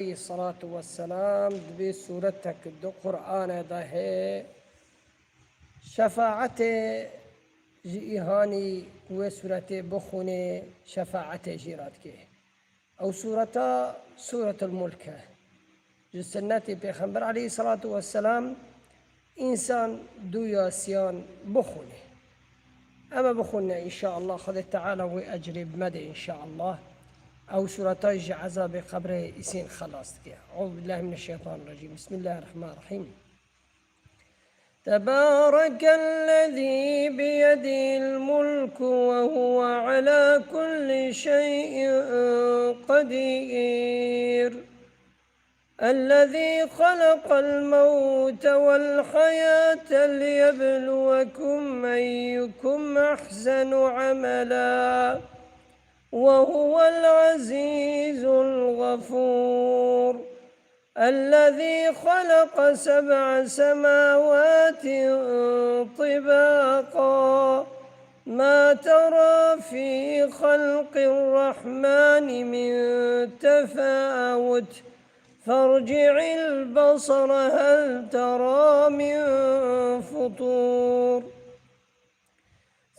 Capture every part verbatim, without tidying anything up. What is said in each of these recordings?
Aleyhissalatu vesselam, di vê sûretek di Qur'anê de heye, şefaetê ji îhanî ku wê sûretê bixwîne, şefaetê jî re dike. Ew sûreta Sûretul Mulk e. Ji sunnetê Pêxember aleyhissalatu vesselam, însan du yasiyan bixwîne. Em ê bixwîne înşaallah, Xwedê Teala wê ecrê bi me de înşaallah. Ew sûreta ji ezabê qebrê îsên xelas dike. Eûzu billahi mineşşeytanirracîm. Bismillahirrahmanirrahîm. تبارك الذي بيده الملك وهو على كل شيء قدير. الذي خلق الموت والحياة ليبلوكم أيكم أحسن عملا وهو العزيز الغفور. الذي خلق سبع سماوات طباقا ما ترى في خلق الرحمن من تفاوت فارجع البصر هل ترى من فطور.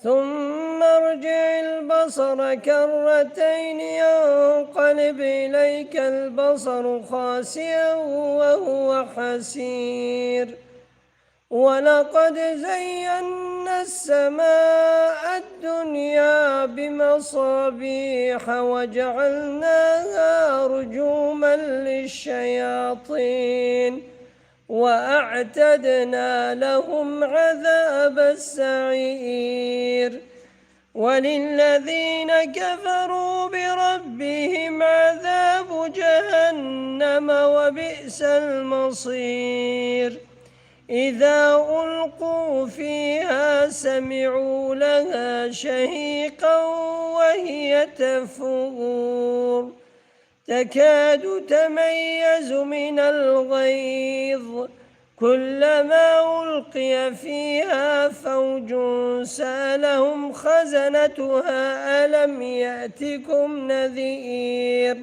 ثم ارجع البصر كرتين ينقلب إليك البصر خاسئا وهو حسير. ولقد زينا السماء الدنيا بمصابيح وجعلناها رجوما للشياطين وأعتدنا لهم عذاب السعير. وللذين كفروا بربهم عذاب جهنم وبئس المصير. إذا ألقوا فيها سمعوا لها شهيقا وهي تفور. تكاد تميز من الغيظ كلما ألقي فيها فوج سألهم خزنتها ألم يأتكم نذير.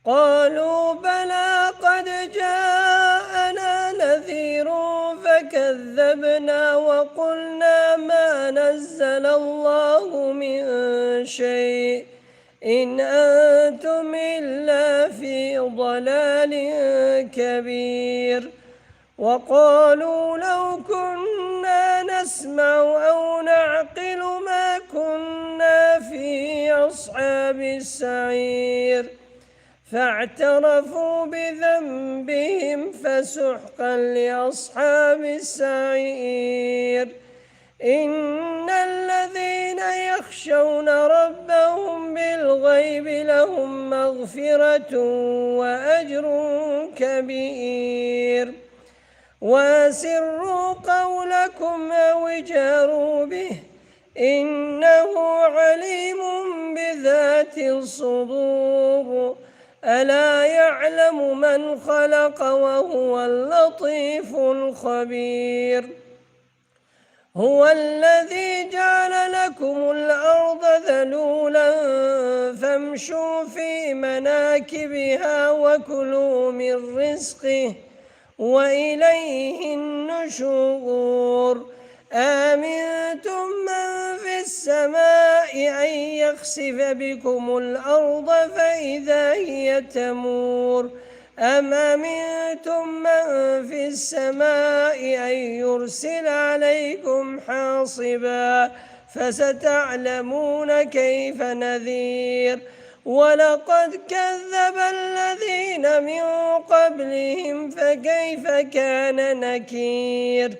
قالوا بلى قد جاءنا نذير فكذبنا وقلنا ما نزل الله من شيء إن أنتم إلا في ضلال كبير. وقالوا لو كنا نسمع أو نعقل ما كنا في أصحاب السعير. فاعترفوا بذنبهم فسحقا لأصحاب السعير. إن الذين يخشون ربهم بالغيب لهم مغفرة وأجر كبير. وأسروا قولكم أو اجهروا به إنه عليم بذات الصدور. ألا يعلم من خلق وهو اللطيف الخبير. هو الذي جعل لكم الأرض ذلولا فامشوا في مناكبها وكلوا من رزقه وإليه النشور. أأمنتم من في السماء أن يخسف بكم الأرض فإذا هي تمور. أم أمنتم من في السماء أن يرسل عليكم حاصبا فستعلمون كيف نذير. ولقد كذب الذين من قبلهم فكيف كان نكير.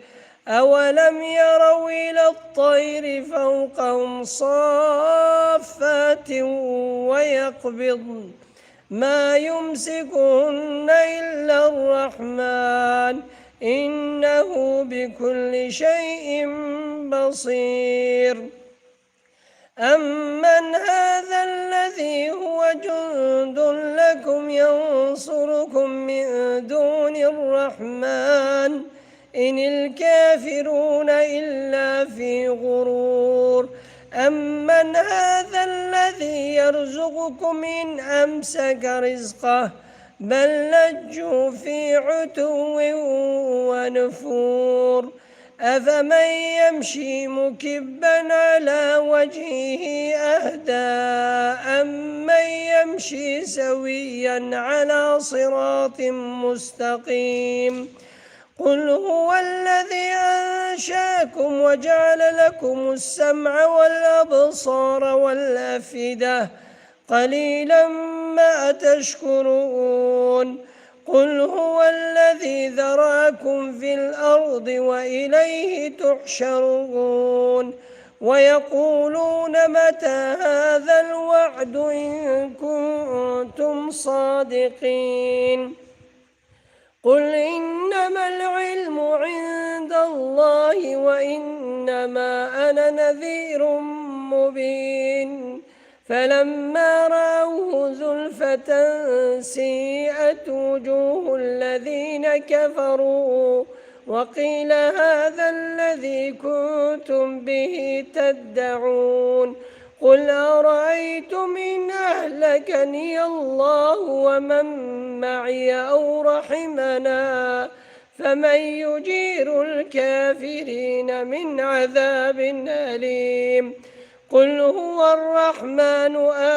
أولم يروا إلى الطير فوقهم صافات ويقبضن ما يمسكهن إلا الرحمن إنه بكل شيء بصير. أمن هذا الذي هو جند لكم ينصركم من دون الرحمن إن الكافرون إلا في غرور. أمن هذا الذي يرزقكم إن أمسك رزقه بل لجوا في عتو ونفور. أفمن يمشي مكبا على وجهه أهدى أمن يمشي سويا على صراط مستقيم. قل هو الذي أنشأكم وجعل لكم السمع والأبصار والأفئدة قليلا ما تشكرون. قل هو الذي ذرأكم في الأرض وإليه تحشرون. ويقولون متى هذا الوعد إن كنتم صادقين. قل إنما العلم عند الله وإنما أنا نذير مبين. فلما رأوه زلفة سيئت وجوه الذين كفروا وقيل هذا الذي كنتم به تدعون. قل أرأيتم إن أهلكني الله ومن معي أو رحمنا فمن يجير الكافرين من عذاب أليم. قل هو الرحمن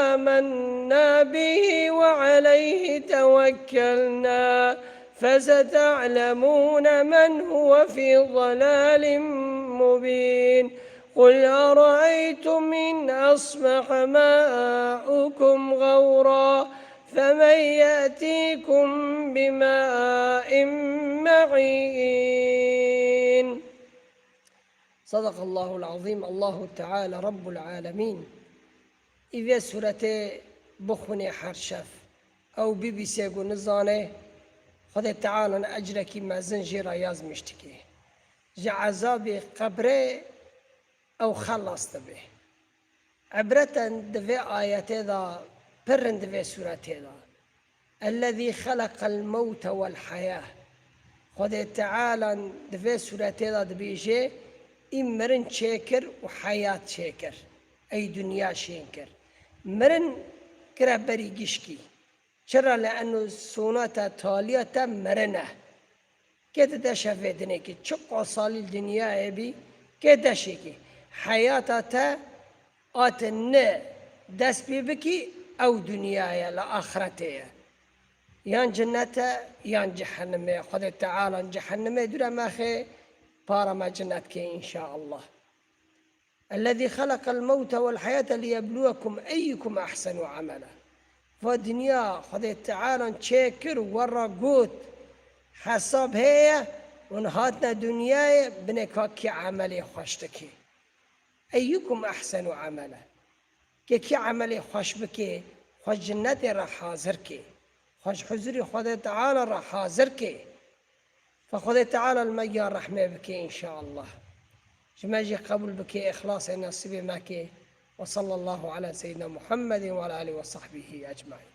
آمنا به وعليه توكلنا فستعلمون من هو في ضلال مبين. قل أرأيتم إن أصبح ماؤكم غورا فمن يأتيكم بماء معين. صدق الله العظيم. الله تعالى رب العالمين. Î vê sûretê bixwînê her şev. Ew bibîsê ku nizane, Xwedê Teala ecrekî mezin jê re yazmîş dike. Ji ezabê qebrê ew xelas dibe. Îbreten di vê ayetê de pir in di vê sûretê de. Ellezî xeleqel mewte wel heyah. Xwedê Teala di vê sûretê de dibêje, Î mirin çêkir û heyat çêkir. Ey dinya şên kir. Mirin kire berî gişkî. Çira li eno sona te, taliya te mirin e. Kê dide şevê dinê kî, çiqa salî li dinyayê bî, kê deşê kî. Heyata te ate ne dest pê bikî, ew dinya ye, li axretê ye. Yan cennet e, yan cehennem e. Xwedê Teala cehennemê dûre mexe, para me cennet ke înşaallah. Ellezî xeleqel mewte wel heyate liyebluwekum eyyukum ehsenu amela. Va dinya Xwedê Teala çêkir, we re got, hesab heye, hûn hatine dinyayê, binê ka kî emelê xweş dike. Eyyukum ehsenu amela. Kê kî emelê xweş bike, xwe cennetê re hazir ke. Xwe ji huzurê Xwedê Teala re hazir ke. Fe Xwedê Teala li me ya rehmê bike înşaallah. Ji me jî qebûl bike, îxlasê nesîbê me ke. Ve sallallahu ala seyyidina Muhammedin ve ala alihi ve sahbihi ecmaîn.